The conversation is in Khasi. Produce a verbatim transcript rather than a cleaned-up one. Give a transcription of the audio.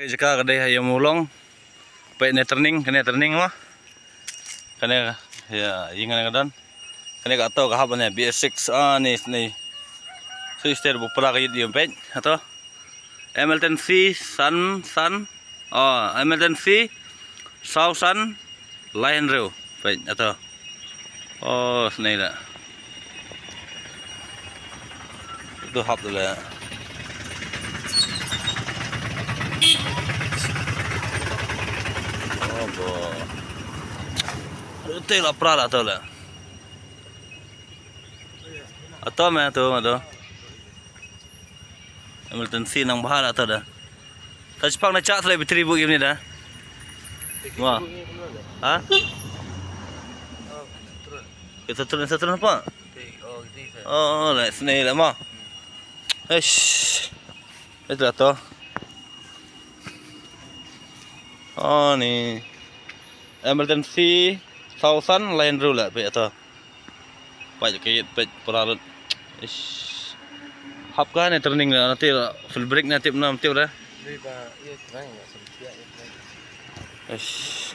Jaka ka dei ha ïa Mawlong. Peit ne turning, kane turning mo. Kane ïa, ïa kane ka don. Kane ka to ka hap ne B S six, ah, ne, ne. Sui sted bu pra ka yit ïa peit, ha to. Hamilton C, San, San. Oh, Hamilton C, South San. Lai hynriew. Peit, ato. Oh, snei da. Itu hap tu la. Oh, bo. Itu la pra la tu la. Ato me tu, ato. Emergency nang bahar ato da. Ta chipang na chak tele bitri bu gimni da. Wah. Ha? Kita turun, kita turun apa? Oh, oh, le sini le mo. Eish. Itu ato. Oh, ni. Emergency thousand line rule pe ato. Pait ka ïit, pait paralot. Ish. Hap ka ne turning la, nanti la full brake na tip nam tip da. Ish.